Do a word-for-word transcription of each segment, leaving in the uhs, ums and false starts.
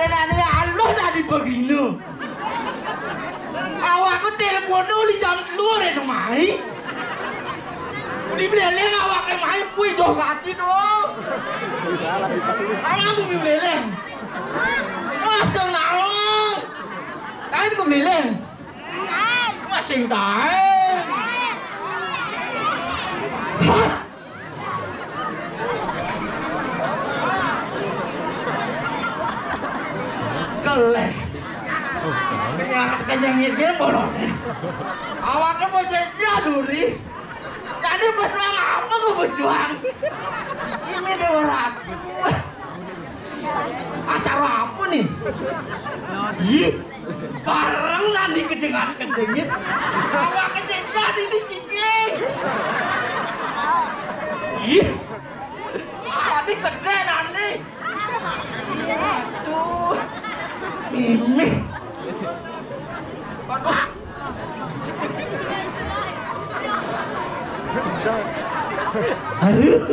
Nane aluh dadi begina. Awake telepon uli jam telu ora mai. Uli mleleng awake mai kuwi joh ati to. Ayo uli mleleng. Wah, senang. Kae ku mleleng. Wah, sing kae. Hah? Keleh. Ya, kejengit dia bolong. Awake bocah dia duri. Jadi bersuang apa ku bersuang? Ini Dewa Ratu. Acara apa nih? Ih, bareng nanti kejengan-kejengit. Awake kejengit ini, Cici. Ih, tadi gede nanti. Aduh. Mimi. Aduh. Aduh.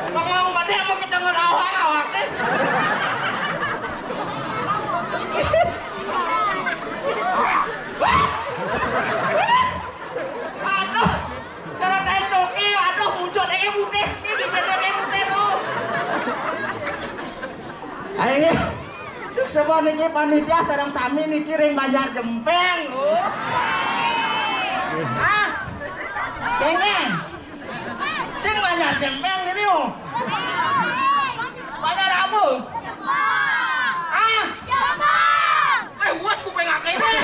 Ngomong pada mau kita ngerawak-rawak, eh. Aduh, cara tai toke, aduh, muncul lagi putih, ini juga lagi putih tuh. Ayo, sukses niki panitia sareng sami niki ring Banjar Jempeng. Oh. Ah, pengen. Sing Banjar Jempeng ini, oh. Banjar apa? Ah? Eh, wes kuping akeh ini.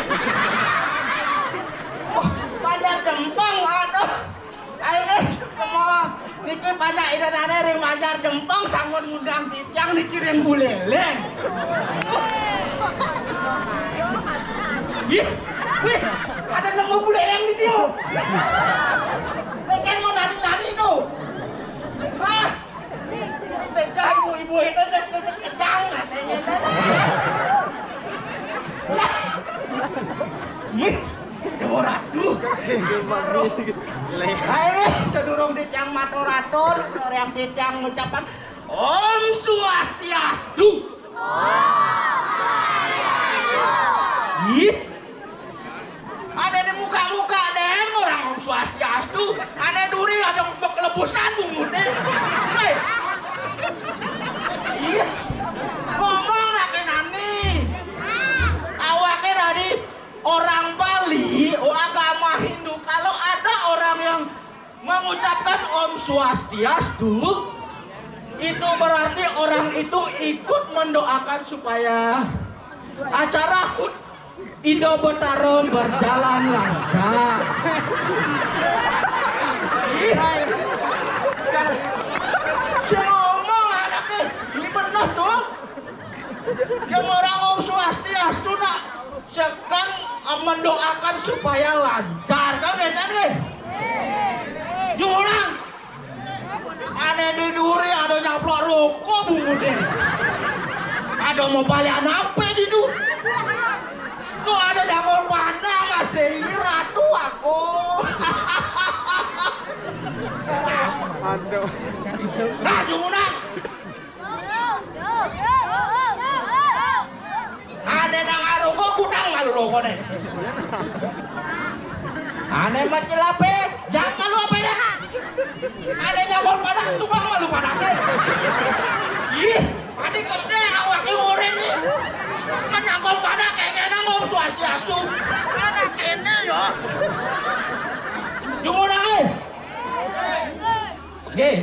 Oh, Banjar Jempeng, aduh. Ayo, semua niki banyak idanane ring Banjar Jempeng, sangun ngundang titiang niki ring Buleleng. Ih, wih, ada nemu Buleleng niki, oh. Pengen mau nari-nari tuh. Ah, cegah ibu-ibu itu cek-, cek-, kejang katanya. Ih, Dewa Ratu. Ayo, sedurung titiang matur-atur, yang titiang ngucapan Om Swastiastu. Ih, ane di muka-muka den orang Om Swastiastu, ane duri ada bekelebusan bungut den. Hei. Iya. Ngomong lagi nani. Awake dari orang Bali, oh, agama Hindu. Kalau ada orang yang mengucapkan Om Swastiastu, itu berarti orang itu ikut mendoakan supaya acara Indo Betara berjalan lancar. Ih. Saya ngomong anaknya, ini benar tuh. Yang orang Om Swastiastu nak sekan, eh, mendoakan supaya lancar, kan nggih, kan nggih? Jumurang. Ane di duri ada nyaplok rokok bungude. Ada mau balik anak apa di tu? Tuh ada jangkol panah masih ratu aku. Aduh. Nah, jumurang. Ane nang aroko kutang malu rokone. Ane macil ape? Jam malu ape dah? Ane nyambol padak tukang malu padak deh. Ih, tadi gede awake urip iki. Menyambol padak kayak ngene ngomong swastiastu. Anak kene yo. Jumurang, eh. Nggih.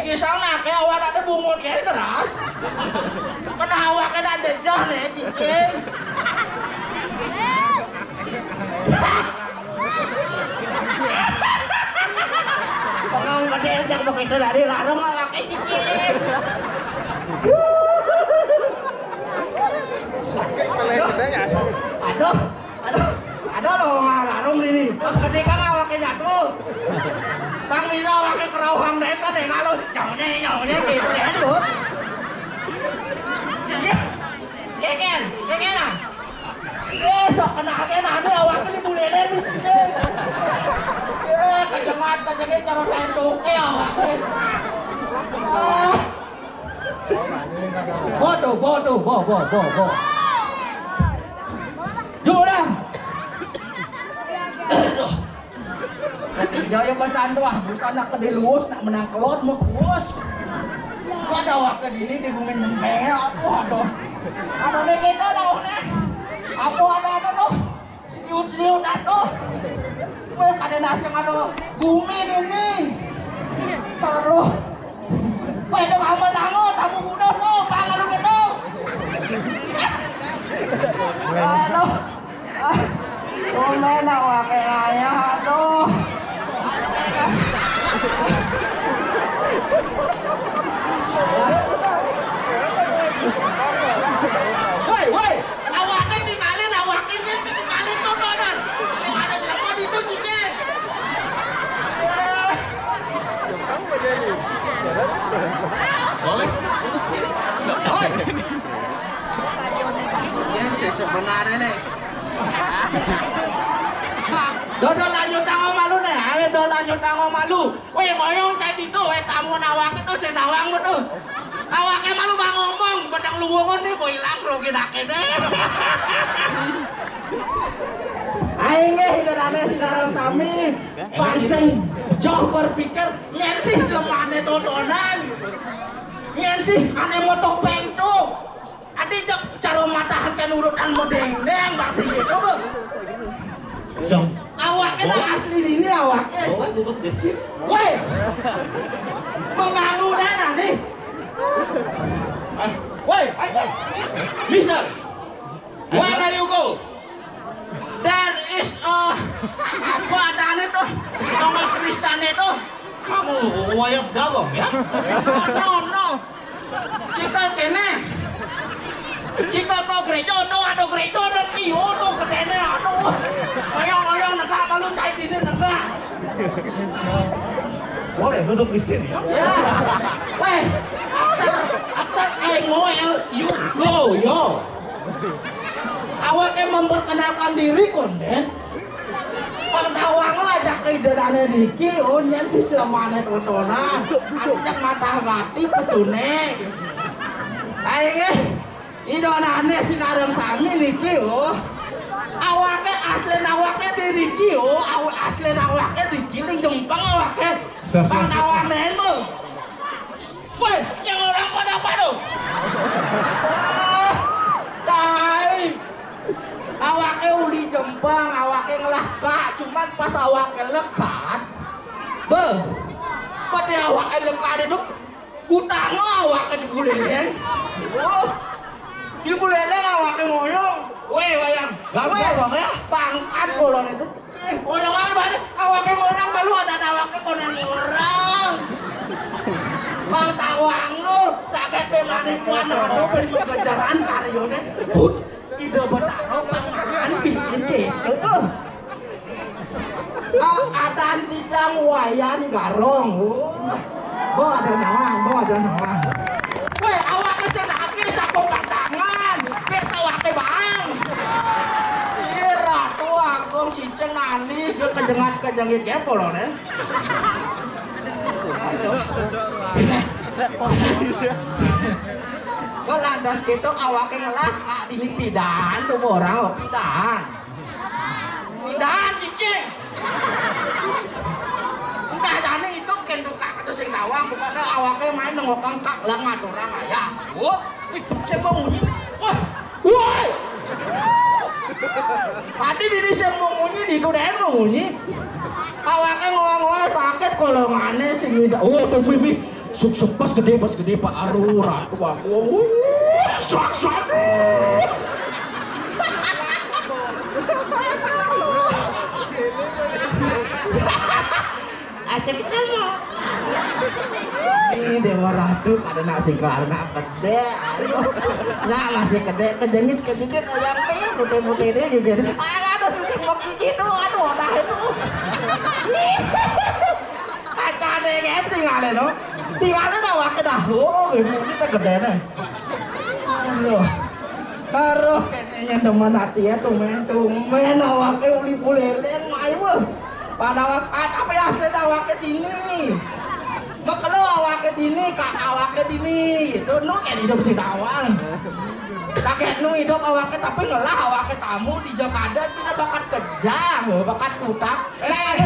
Iki saunake awak ade bungut kae teras. Kena awake nak jejah ne, cicing. Pengang gede jak begitu dari larang awake cicing. Aduh. Aduh, aduh lo ngarung ini. Ketika awake nyatu. Bang bisa awake kerauhan deh kan ya kalau jauhnya jauhnya gitu ya tuh. Iya. Keken, keken ah. Eh, sok kena agen anu awake ini bulele nih. Eh, kejeman Kejengit cara main toke awake. Ah. Bodoh, bodoh, bo, bo, bo, bo. Jumlah. Jaya pesan tuh, ah, busan nak kedé luus, nak menang kelot, mau kuus. Kok ada wakil ini di bumi nyembel, aduh, aduh. Ada nih kita tahu nih. Apa ada apa tuh? Serius-serius atuh. Wéh, kadé nasi anu gumi ini. Taruh. Wéh, itu kamu lango, kamu budak tuh, pangalu gitu. Aduh. Ah, boleh nak pakai raya, aduh. Woi, woi. Awake tinggalin, awake tinggalin tontonan. Sing ada siapa di itu, Cici? Boleh? Hoi. Ini sih sebenarnya nih. Dodol lanjut tango malu nih, ayo dodol lanjut tango malu. Wéh, moyong cai itu, wéh, tamu nawang itu, si nawang itu. Awake malu bang ngomong, bedang luwungun nih, boy ilang, rogi dake deh. Aing gé hidanane sinareng sami, pangsing joh berpikir, nyén sih lemane tontonan. Nyén sih ane motok pentu. Adi jek cara matahan kan urutan medengdeng, basi gitu, Bang. Song. Awake lah asli ini awake. Bawa duduk di sini. Woi. Mengganggu dana nih. Woi. Mister. Where are you go? There is, uh, apa adanya tuh? Thomas Kristane tuh. Kamu wayat galong ya? No, no. Cikal kene. Cikal kau gereja, no ada gereja dan cio tuh ketene, aduh. Oyong-oyong negak malu cai dini negak. Boleh duduk di sini ya? Ya. Weh, after, after I Noel, you go, yo. Awake memperkenalkan diri, konden. Pang tawang aja ke idanane niki, oh, nyén sistemane tontonan. Ati cek mata gati pesune. Ayo, idanane sinareng sami niki, oh. Awake asli awake di niki, oh. Awa-, asli awake digiling jempeng awake. Pang tawang neno. Woi, yang orang pada apa tuh? Ah, cai. Awake uli jempeng, awake ngelah kak, cuman pas awake lekat, beh, pada awake lekat itu, kutang awake di buleleng. Oh, di buleleng awake ngoyong. Woi, wayang. Gak apa, Bang, ya? Pangkat bolong itu. Orang lain banyak, awake orang malu ada awake konen orang. Bang tawang lu, sakit pe manik wan atau pe kejaran karyone. Hut, ide betaro pangan bikin gitu. Ah, adan tijang wayan garong. Oh. Bo ada nawang, bo ada nawang. Weh, awake sing akeh sapo pantangan. Wis awake, Bang. Iya, Ratu Agung Cicing nangis, dia kejengat-kejengit ya polone. Kok lantas gitu awake ngelah, ah, dini pidan tuh orang, oh, pidan. Pindahan cicing. Entah jane itu ken duka kata sing nawang, bukan awake main nengokang kak lengat orang aya. Oh, wih, saya mau munyi. Wah, woi. Tadi diri saya mau munyi, di itu deh mau munyi. Awake ngowang-ngowang sakit kolongane sing ngidak. Oh, tuh mimi. Sukses pas gedé, pas gedé, Pak. Aduh, ratu aku. Wuh, sukses. Asik sama. Ini Dewa Ratu kada nasi karena gedé. Aduh. Nah, masih gedé, kejengit, kejengit, yang putih, putih dia juga. Aduh, susah mau gigi tuh, aduh, dah itu. Kacane kan tinggalin, no. Tinggalin awake dah. Oh, ini kita gedene. Aduh. Aduh, kayaknya demen hati ya, tumben, tumben awake uli buleleng, ayo, weh. Pada awak, ah, tapi asli awake dini. Mekelo awake dini, kak awake dini. Itu nu kan hidup si dawang. Kakek nu hidup awake tapi ngelah awake tamu di Jakarta, pindah bakat kejang, bakat utak. Eh,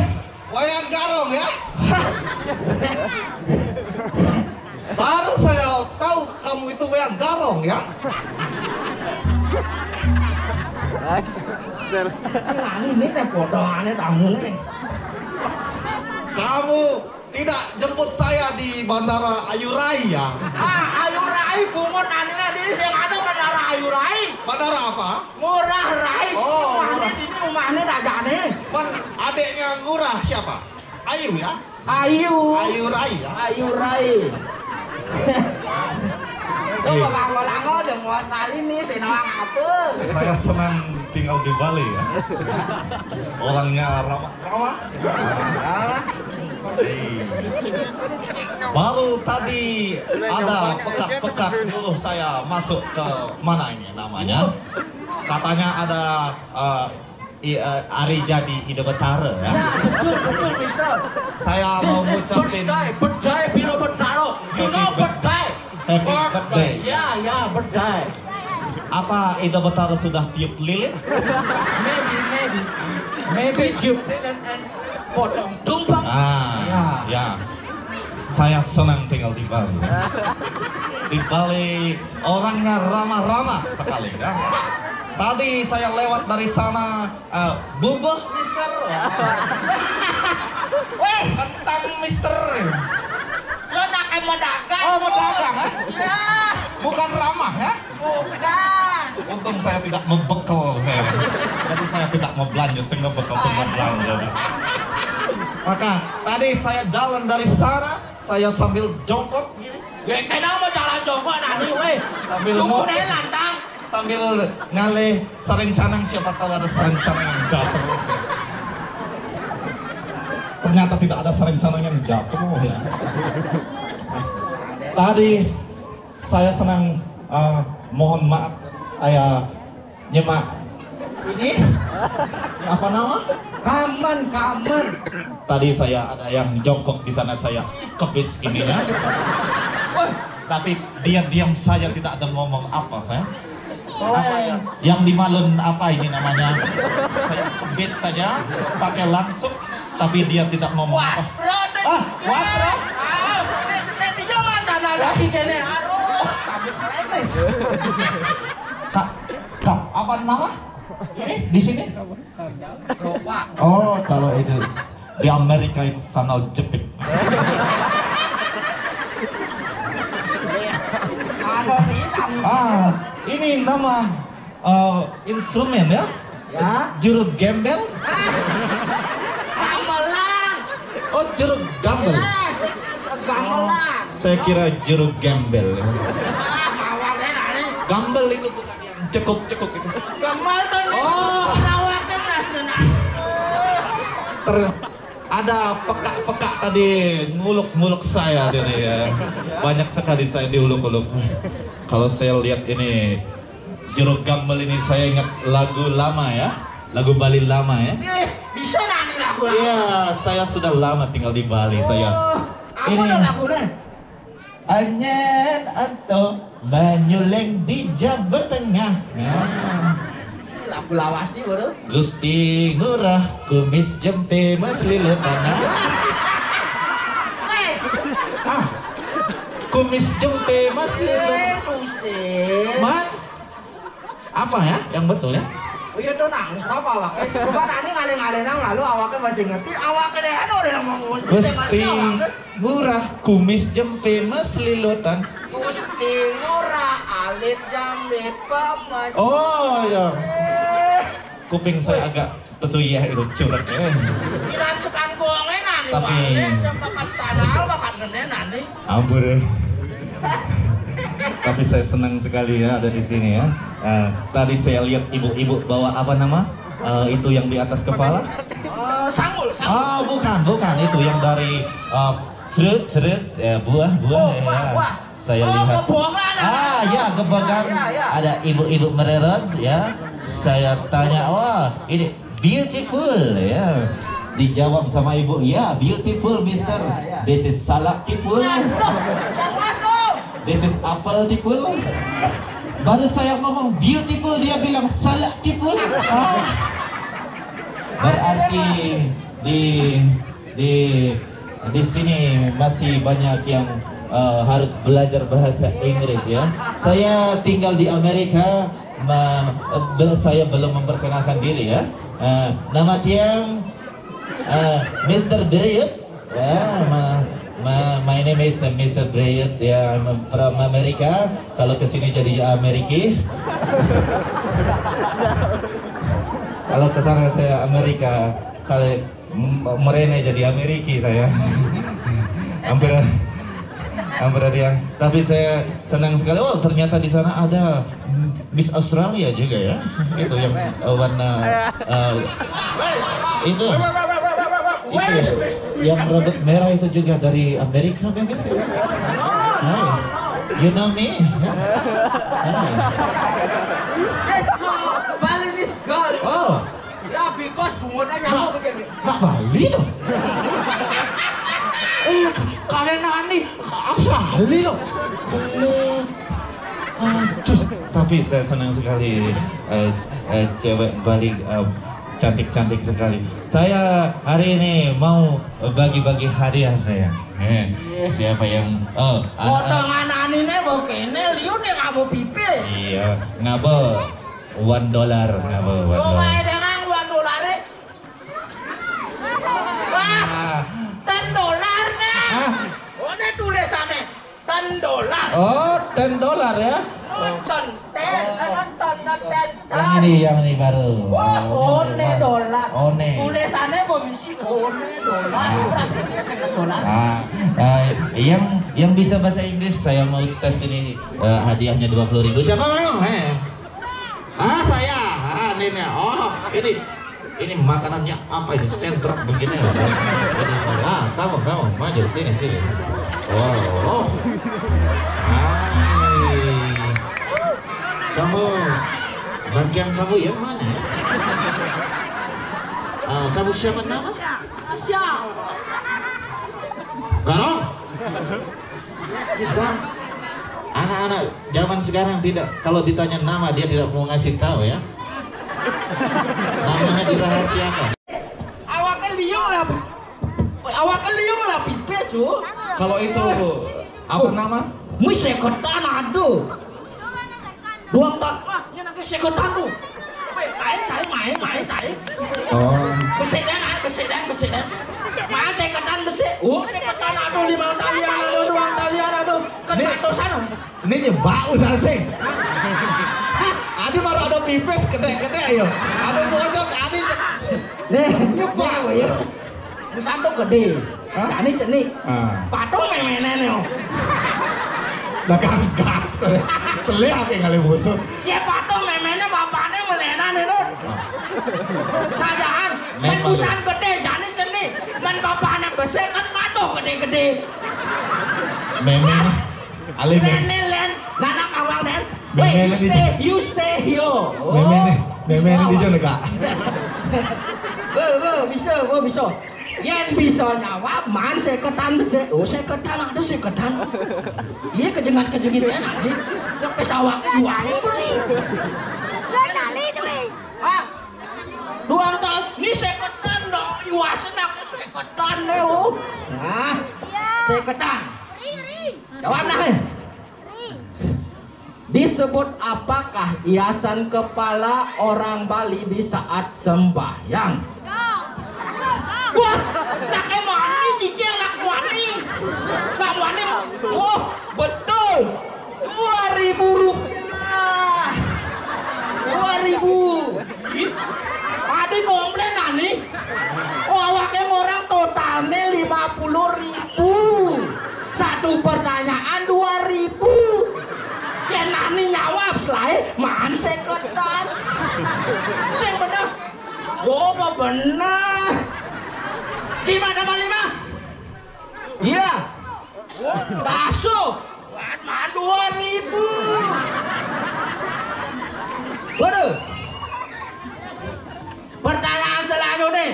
Wayan Garong ya? Baru saya tahu kamu itu Wayan Garong ya? Si nani ini teh potongannya tamu nih. Kamu tidak jemput saya di Bandara Ayurai ya? Ah, Ayurai bungut nani diri sing ada Bandara Ayurai. Bandara apa? Ngurah Rai. Oh, Rumahnya Ngurah. Ini rumahnya dajane. Kan adiknya Ngurah siapa? Ayu ya? Ayu. Ayurai ya? Ayurai. Tuh Iya. lango-lango udah mau kali nih, si nawang apa? Saya senang tinggal di Bali ya. Orangnya ramah-ramah. Iya. Baru tadi ada pekat-pekat dulu saya masuk ke mana ini namanya? Katanya ada eh, i- eh, hari jadi Ido Betara ya. Ya, betul, betul, Mister. Saya mau This is ngucapin birthday, birthday, Piro Betaro. You know Happy bir- birthday. Happy birthday. Ya, ya, birthday. Apa Ido Betara sudah tiup lilin? Maybe, maybe. Maybe you didn't and potong tumpang. Ah, Ya. Ya. Saya senang tinggal di Bali. Di Bali orangnya ramah-ramah sekali ya. Tadi saya lewat dari sana, eh, bubur Mister. Weh, Kentang Mister. lo nak mau dagang? Oh, mau dagang, eh? Ya, Bukan ramah ya? Bukan. Untung saya tidak membekel saya. Jadi saya tidak mau belanja, saya nggak bekel, saya nggak belanja. Maka tadi saya jalan dari sana, saya sambil jongkok gini, Ya, kenapa mau jalan jongkok nani, weh? Sambil Tunggu mau- deh, lantang. Sambil ngalih sarencanang, siapa tahu ada sarencanang yang jatuh. Ternyata tidak ada sarencanang yang jatuh ya. Tadi saya senang, eh, mohon maaf, saya nyemak ini, apa nama? Kamen, kamen. Tadi saya ada yang jongkok di sana, saya kebis ininya. Tapi dia diam saja, tidak ada ngomong apa saya. Apa ya? Yang di Malun apa ini namanya? Saya kebis saja, pakai langsung, tapi dia tidak ngomong apa. Wasbro deh. Ah, wasbro? Ah, dia mana sana lagi kene? Aduh, kamu keren nih. Kak, kak, apa nama? Ini di sini? Lupa. Oh, kalau itu di Amerika itu sandal jepit. Ada hitam. Ah, ini nama, eh, instrumen ya? Ya. Juruk gembel? Gamelan. Oh, juruk gambel. Yes, this is a gamelan. Saya kira juruk gembel. Ah, mawar deh nani. Gambel itu bukan yang cekuk-cekuk itu. Gamelan tuh. Oh. Nawakan nas nana. Ter ada pekak-pekak tadi nguluk-nguluk saya tadi ya. Banyak sekali saya diuluk-uluk. Kalau saya lihat ini juruk gambel ini, saya ingat lagu lama ya. Lagu Bali lama ya. Eh, bisa nani lagu lama? Iya, saya sudah lama tinggal di Bali saya. Oh, apa Ini. Ada lagunya? Anyen anto banyuleng di Jawa Tengah. Nah. Lagu lawas sih baru. Gusti Ngurah Kumis Jempe Mas Lilo Tanah. Eh, Ah, Kumis Jempe Mas Lilo. Eh, pusing. Man, apa ya yang betul ya? Oh iya tuh nangis apa awaknya? Coba nani ngalih-ngalih nang lalu awaknya masih ngerti. Awaknya deh anu udah mau ngunci. Gusti Ngurah Kumis Jempe Mas Lilo Tan. Gusti Ngurah alit jambe paman. Oh ya, Eh, kuping saya agak pesu ya itu curek ya. Iran sekan kongen nani Tapi- wale jam makan padahal makan gede nani. Ampun. Tapi saya senang sekali ya ada di sini ya. Eh, tadi saya lihat ibu-ibu bawa apa nama? Eh, itu yang di atas kepala? Eh, sanggul, sanggul. Ah, bukan, bukan itu yang dari eh, cerut, cerut, ya, buah, buah. Oh, Ya. buah, buah. Saya Oh, lihat. Kebogan. Ah, ya, Kebogan. Ya, ya, ya. Ada ibu-ibu mererot ya. Saya tanya, "Wah, ini beautiful ya." Dijawab sama ibu, "Ya, beautiful, mister. This is salak tipul. This is apple tipul." Baru saya ngomong, "Beautiful," dia bilang, "Salak tipul." Ah. Berarti di di di sini masih banyak yang eh, harus belajar bahasa Inggris, ya. Saya tinggal di Amerika, ma- be- saya belum memperkenalkan diri, ya. Eh, nama tiang, eh, mister Bryant. Ya, ma- ma- my name is mister Bryant. Ya, I'm from America. Kalau ke sini jadi Ameriki. Kalau ke sana saya Amerika. Kalau m- merene jadi Ameriki saya. Hampir, hampir ada yang. Tapi saya senang sekali. Oh, ternyata di sana ada Miss Australia juga, ya. Itu yang eh, warna eh, itu. Itu yang rambut merah itu juga dari Amerika, baby. Hai. You know me? Hai. Balinese girl. Oh, Ya, because bungutannya nyamuk begini. Nak Bali tuh. Eh, kalian nani Australia loh. Aduh, tapi saya senang sekali eh, eh, cewek Bali eh, cantik-cantik sekali. Saya hari ini mau bagi-bagi hadiah saya. Eh, siapa yang oh anak Potongan anine begini, liu dia kamu pipi. Iya, ngabo one dollar, ngabo one Kau dollar. Main dengan uang dolar. Wah, ten dolar nih. Ah, Oh, ini tulisannya ten dolar. Oh, ten dollar ya. Nonton ten, nonton nonton. Yang ini, yang ini baru. Wah, Oh, one ini, dolar. One. Tulisannya berisi one dolar. Praktiknya seket dolar. Ah, ah, yang yang bisa bahasa Inggris, saya mau tes ini eh, hadiahnya dua puluh ribu. Siapa mau? Eh. Ah, saya. Ah, ini nih. Oh, ini ini makanannya apa ini? Sentrak begini. Ini, ah, kamu kamu maju sini sini. Oh, oh. Hai. Kamu bagian kamu yang mana? Ah, kamu siapa nama? Siapa? Garong. Anak-anak zaman sekarang tidak, kalau ditanya nama dia tidak mau ngasih tahu ya. Namanya dirahasiakan. Awaknya liu lah. Awaknya liu lah pipis, su. Kalau itu apa nama? Mui seketan aduh. Dua empat, wah, ini nanti seketan tuh. Weh, main cai, main, main cai. Oh. Besik dan, ayo besik dan, besik dan. Main seketan besik. Oh, seketan aduh, lima talian aduh, dua talian aduh. Ke Ini- satu sana. Ini nyebak usaha sih. Adi baru ada pipis gede-gede ayo. Ada bocok Adi. Nih, Nyebak. ya. Musan tuh gede. Hah? Jani cenik. Ah. Patung memene nih. Oh. Dagang gas. Pelih apa yang kali musuh? Ya patung memene bapaknya melenan itu. Kerajaan. Main Memang. Musan gede, jani cenik. Main bapaknya besar kan patung gede-gede. Meme. Alih nih. Len, len, len. Nana kawang den. Bene Weh, you lagi. Stay, you stay here. Meme nih. Meme nih di Bisa, Jonega. Weh, weh, bisa, weh, bisa. Yen bisa nyawab, man seketan besik. Oh, seketan ada seketan. Iya kejengat-kejengit ya nanti. Yang pesawatnya juang apa nih? Hah? Duang tal, ini seketan dong. Iwasin aku seketan nih, oh. Nah, seketan. Jawab nah, eh. Disebut apakah hiasan kepala orang Bali di saat sembahyang? Wah, nak mani cicil nak mani. Nak mani. Oh, betul. Dua ribu rupiah. Dua ribu. Ih, Adi komplain ani. Oh, awaknya orang totalnya lima puluh ribu. Satu pertanyaan dua ribu. Ya nani nyawab selain man seketan. Sing bener. Oh, apa bener? Lima tambah lima? Iya. Bakso. Buat man dua ribu. Waduh. Pertanyaan selanjutnya.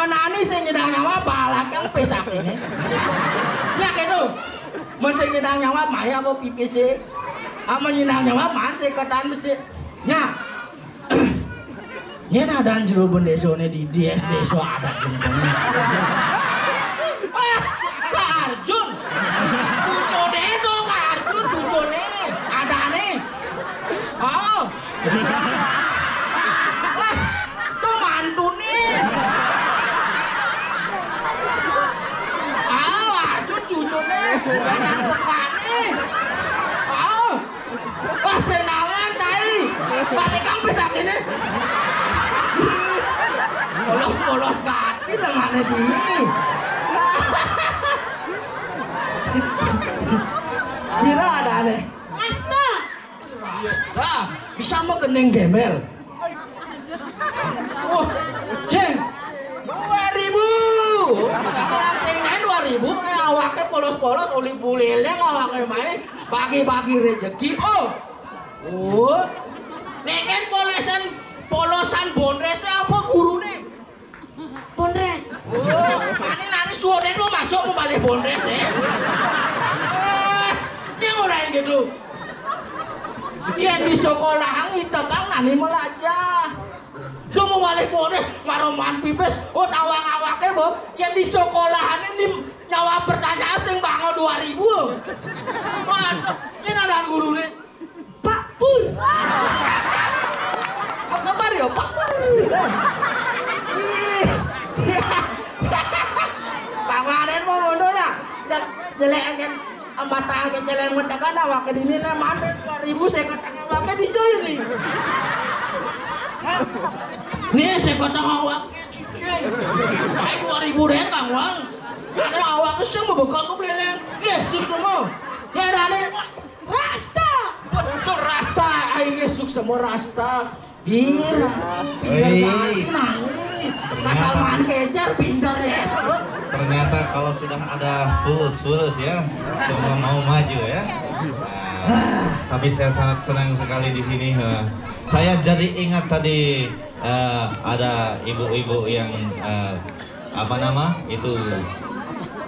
Nani sing nyidang nyawa, balagang pesak ini. Ya gitu. Mesti nyidang nyawa, maya kok pipis sih. Ama nyidang nyawa, man sih ketan besi. Ya. Ini ada jero bendesone di D S D so ada gentengnya. Ah, Kak Arjun. Cucone itu Kak Arjun, cucone. Ada nih. Oh. Lah, tuh mantune. Ah, Arjun cucune. Ada tukane. Oh. Wah, sing nawang, cai. Balik kang pesat ini. Polos-polos kati lah mana dini. Sira ada aneh. Asta. Dah, bisa mau kening gembel. Wah, Jeng. Dua ribu. Sekarang sing naik dua ribu, eh, awake polos-polos, oli buleleng awake main, bagi-bagi rezeki. Oh. Oh. Nek kan polosan, polosan bondres apa gurune? Bondres. Oh, mane nani suwone lu masuk mau balik bondres, eh. Eh, dia ngulain gitu. Yang di sekolahan kita bang nani melajah. Lu mau balik bondres, maroman pipis, oh tawang awake, Bang. Yang di sekolahan ini nyawa pertanyaan sing bangun dua ribu. Waduh, ini ada guru nih. Pak Pur. Apa kabar ya, Pak Pur? Kemarin mau ngono ya. Jelek kan mata ke jalan mata kan awak ke dini nih mana dua ribu saya kata awak ke di joy nih. Nih saya kata awak ke cucing. Kayak dua ribu deh kang wang. Karena awak ke semua bekal aku beleng. Nih susu mau. Ya ada ada. Rasta. Betul rasta. Ayo suksma rasta. Iya. Pinter banget. Nah, ini. Asal main kejar pinter ya. Ternyata kalau sudah ada fulus, fulus ya, semua mau maju ya. Nah, tapi saya sangat senang sekali di sini. Eh, saya jadi ingat tadi eh, ada ibu-ibu yang eh, apa nama itu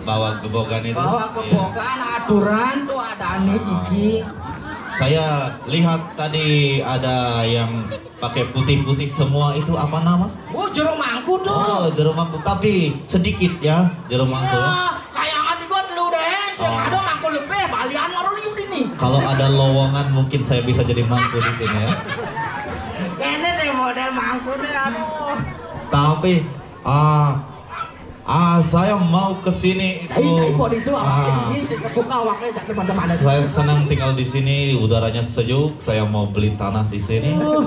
bawa gebogan itu. Bawa gebogan aturan tuh ada nih Cici. Saya lihat tadi ada yang pakai putih-putih semua itu apa nama? Oh, jero mangku tuh. Oh, jero mangku tapi sedikit ya jero mangku. Ya, kayangan juga telu deh. Sing ada mangku lebih, balian karo liu ini. Kalau ada lowongan mungkin saya bisa jadi mangku di sini ya. Ini deh model mangku deh, aduh. Tapi ah ah saya mau ke sini itu. Ayo cai pot itu apa ini sih kebuka awaknya jangan mana-mana. Saya senang tinggal di sini, udaranya sejuk. Saya mau beli tanah di sini. Oh,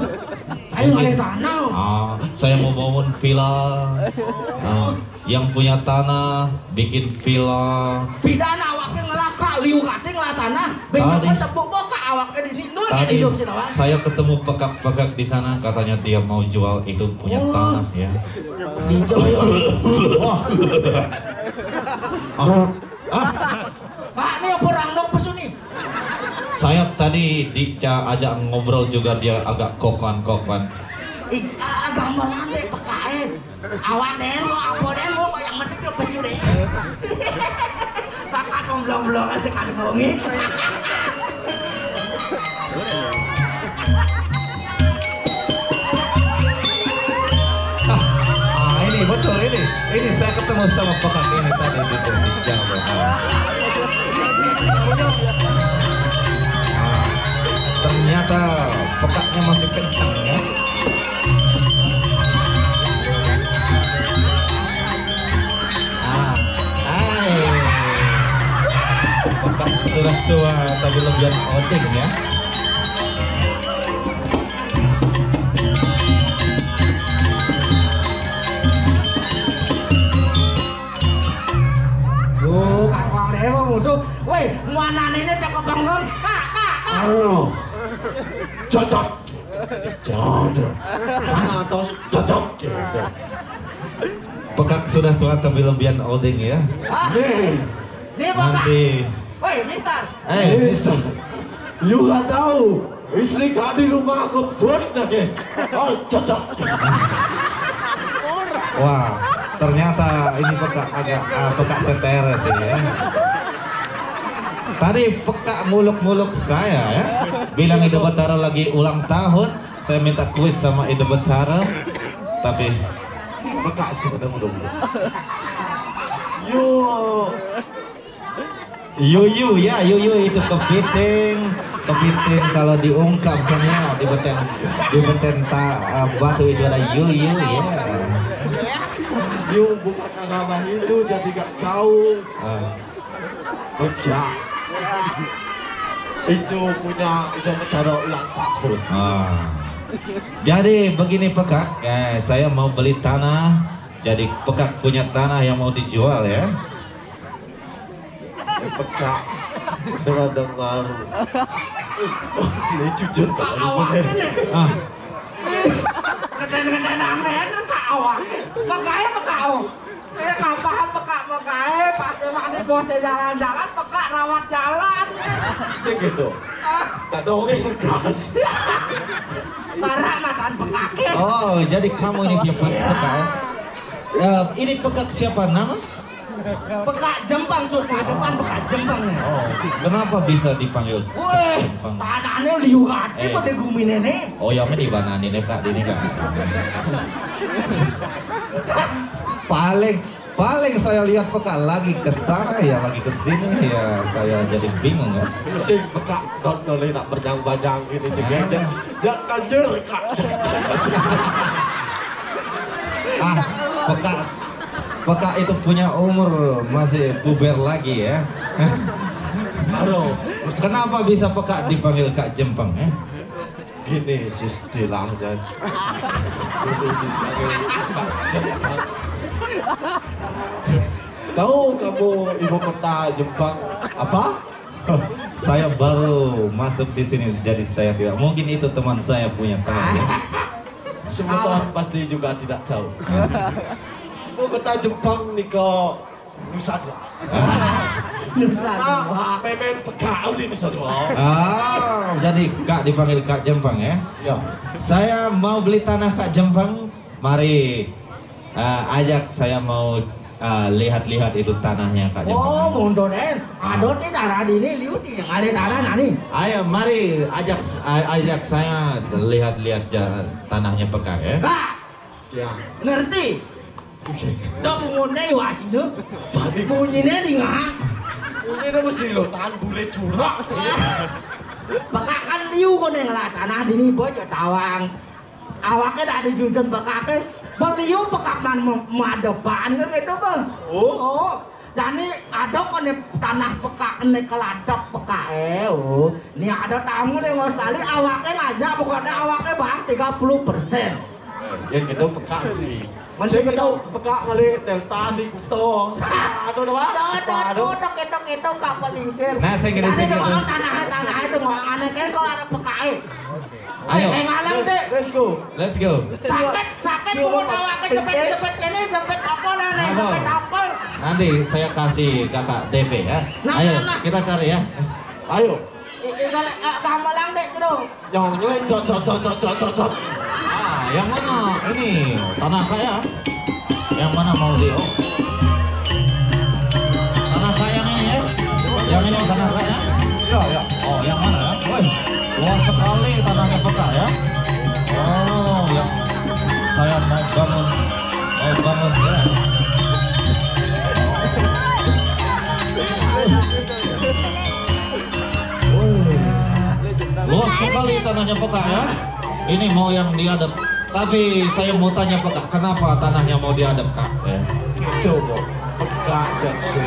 saya nggak ada tanah. Ah, saya mau bangun villa. Ah, yang punya tanah bikin villa. Pidana awaknya ngelaka liu kating lah tanah. Tadi tepuk boka awaknya di Tadi saya ketemu pekak-pekak di sana, katanya dia mau jual itu punya tanah ya. Di Jawa. Wah. Ah. Ah. Pak, ini apa orang dong pesu nih? Saya tadi diajak ngobrol juga dia agak kokan-kokan. Ih, ah, gambaran deh pekain. Awak deh, mau apa deh, mau yang penting dia pesu deh. Bakat omblong-omblong sekali bongi. Ah, ah, ini betul ini. Ini saya ketemu sama pekak ini tadi di, di Jawa. Ah, ternyata pekaknya masih kencang ya. Ah, hai. Bapak sudah tua tapi lebihan odeng ya. Yo, kang wong lewo mutu. Woi, muanane ini tak kebengong. Kak, kak, kak. Halo. Cocok. Jodoh. Cocok. Pekak sudah tua tapi lebihan odeng ya. Nih. Nih, Bapak. Nanti. Woi, Mister. Eh, Mister. You nggak tahu. Istri kami rumah ngebut lagi. Oh, cocok. Wah. Ternyata ini peka agak, ah, peka setere sih ya. Tadi peka muluk-muluk saya ya. Bilang Ida Betara lagi ulang tahun, saya minta kuis sama Ida Betara. Tapi peka sih pada muluk-muluk. Yo. Yuyu ya, yuyu itu kepiting. Kepiting kalau diungkap kan ya, di beten, di beten ta, eh, batu itu ada yuyu ya. Yu bukan agama Hindu, jadi gak tahu. Ah. Pecah. Itu punya Ida Betara ulang tahun. Ah. Jadi begini peka, eh, saya mau beli tanah. Jadi peka punya tanah yang mau dijual ya. Eh, peka. Dengar-dengar. Ini jujur kalau bener. Ah. Ngeden-ngeden aneh, Kak Awak. Makanya Kak Awak. Eh, kapan peka-peka, eh, pas emang di bosnya jalan-jalan, peka rawat jalan. Sing gitu. Ah. Tak dongeng gas. Parah matan peka. Oh, jadi kamu ini dia peka ya? Ya, ini peka siapa nama? Peka Jempang, sudah depan peka Jempang ya. Oh, kenapa bisa dipanggil peka Jempang? Weh, tanahnya liu hati pada gumi nenek. Oh, yang ini mana ini, Kak? Ini, Kak. Paling, paling saya lihat peka lagi ke sana ya, lagi ke sini ya, saya jadi bingung ya. Sing peka dot nolih nak berjang-bajang gini juga. Ah. Jangan, jangan kanjur, Kak. Ah, peka, peka itu punya umur masih puber lagi ya. Aduh. Kenapa bisa peka dipanggil Kak Jempang ya? Gini istilahnya. Tahu kamu ibu kota Jepang apa? Saya baru masuk di sini, jadi saya tidak. Mungkin itu teman saya punya teman. Semua orang pasti juga tidak tahu. Ibu kota Jepang nih kok Nusa Dua. Nusa Dua. Memang peka di Nusa Dua. Ah, jadi Kak dipanggil Kak Jempang ya? Ya. Saya mau beli tanah Kak Jempang. Mari, eh, ajak saya mau, eh, lihat-lihat itu tanahnya Kak Jempang. Oh, mundur eh. Ada di tanah di ini, liu di ngalih tanah nani. Ayo, mari ajak, a-, ajak saya lihat-lihat ja-, tanahnya peka ya. Kak, ya. Ngerti? Oke. Tok bungunnya iwak sini. Bunyinya di ngah. Bunyinya mesti lo tahan bule curah. Peka kan liu kau neng lah tanah di ini bocor tawang. Awaknya tak dijunjung pekaknya. Beliau pekak man me-, madepan ke gitu ke. Oh. Oh. Jadi ada kau nih tanah pekak nih keladak pekak eh. Oh. Nih ada tamu nih Australia awaknya ngajak pokoknya awaknya bang tiga puluh persen. Ya gitu peka nih. Masih saya gitu. Peka kali Delta di Kuto. Aduh, doang. Aduh, aduh, aduh, aduh, aduh, aduh, kapal lincir. Nah, saya gini, saya gini. Tanah, tanah itu mau aneh kan kalau ada peka eh. Ayo. Eh, ngalang deh. Let's go. Let's go. Sakit, sakit, mau tahu apa jepit, jepit ini, jepit apa lah nih, jepit apa? Nanti saya kasih kakak D P ya. Nah, ayo, nah, nah, kita cari ya. Ayo. Tinggal, eh, gamelan dek, Bro. Yang ini, dot, dot, dot, dot, dot, dot. Ah, yang mana? Ini tanah kaya. Yang mana mau di? Oh. Tanah kaya yang ini ya. Yang ini tanah kaya. Ya, ya. Oh, yang mana ya? Woi, luas sekali tanahnya peka ya. Oh, yang saya naik bangun, naik bangun ya. Woi. Luas sekali tanahnya peka ya. Ini mau yang diadep. Tapi saya mau tanya peka, kenapa tanahnya mau diadep, Kak? Ya. Coba peka dan sih.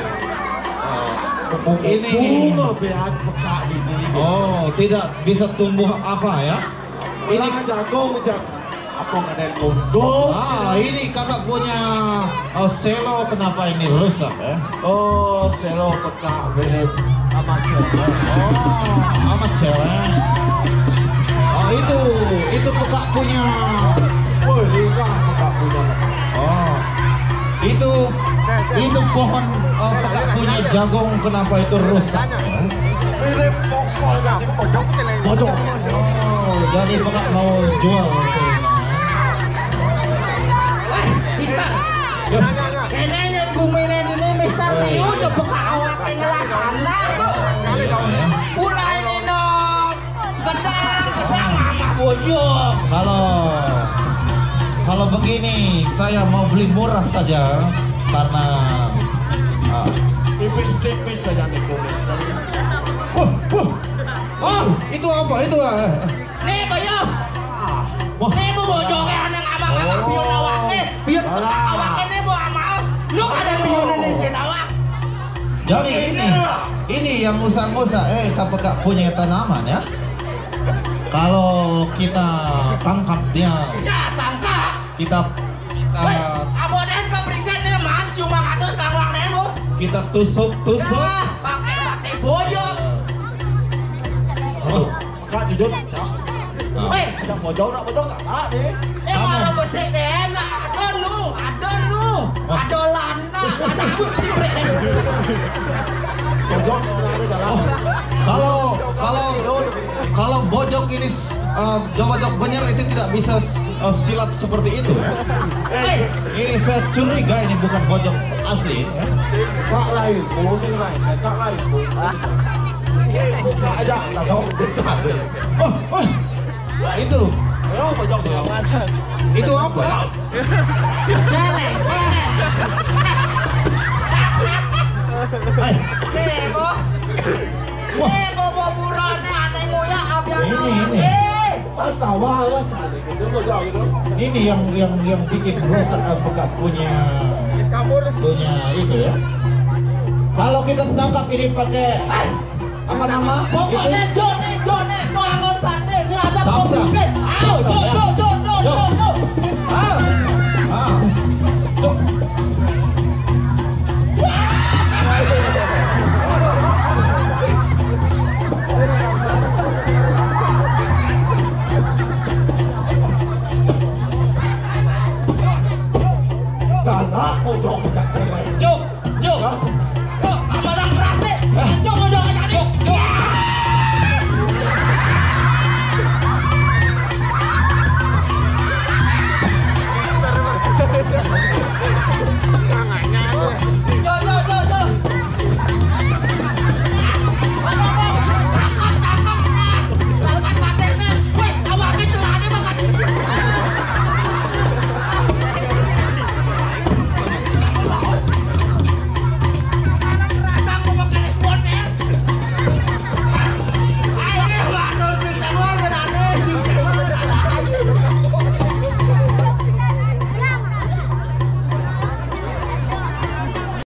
Eh, pupuk ini bunga beak peka ini. Oh, tidak bisa tumbuh apa ya? Ini jagung, jagung. Apa nggak ada yang tumbuh? Ah, ini kakak punya, oh, selo, kenapa ini rusak ya? Oh, selo peka mirip sama cewek. Oh, sama cewek. Oh, itu, itu peka punya. Oh, ini kan peka punya. Oh, itu, itu pohon, oh, peka punya jagung, kenapa itu rusak? Mirip pokok, mirip pokok. Bodoh. Oh, jadi peka mau jual. Eh, Mister. Ya. Ini yang gumine ini Mister Liu, coba kau apa ngelah tanah tuh. Mulai ini dong. Gedang, gedang, anak bojong. Kalau kalau begini, saya mau beli murah saja karena ah, Tipis-tipis saja nih, Mister. wah, wah. Oh, itu apa? Itu ah. Nih, Bayu. Wah. Nih, bu bojongnya anak abang-abang biar awaknya. Biar awaknya nih, bu amal. Lu ada biar Indonesia awak. Jadi ini ini yang usah-usah eh kapekak punya tanaman ya. Kalau kita tangkap dia, Ya, tangkap. kita kita Abonan ke peringkat nih, man. Cuma atas kawan nemu. kita tusuk-tusuk. Ya, pakai pakai bojong. Oh, Kak jujur, cak. Weh, Yang mau jauh nak mau jauh tak tak deh. eh, malah besi deh. Ada lu, ada lu. Ada lana, lana aku sih. Mau jauh sebenarnya dalam. kalau kalau kalau bojok ini eh, bojok bener itu tidak bisa eh, silat seperti itu. Eh, Ini saya curiga ini bukan bojok asli. Ya. Kak lain, mau sih lain, kak lain. Kak aja tak tahu besar. Oh, oh, itu Ayo mau jauh ya. itu apa? Celek, celek. Eh, Nih, bu. wah, Nih, bu, bu, burannya aneh muya, abian Ini, awak. ini. Eh, Tawa awas ada. Dia mau jauh gitu. ini yang yang yang bikin rusak eh, bekas punya punya itu ya. Kalau kita tangkap ini pakai apa nama? Pokoknya Itu Joni, Joni, bangun sate, ini ada Samsat. Pembukit. Ayo, jo, jo, jo, jo, jo, jo. Ah, ah, tuh. Galak mau jauh pecat saya. Cuk, cuk. Tuh, sama orang keras nih. Jo,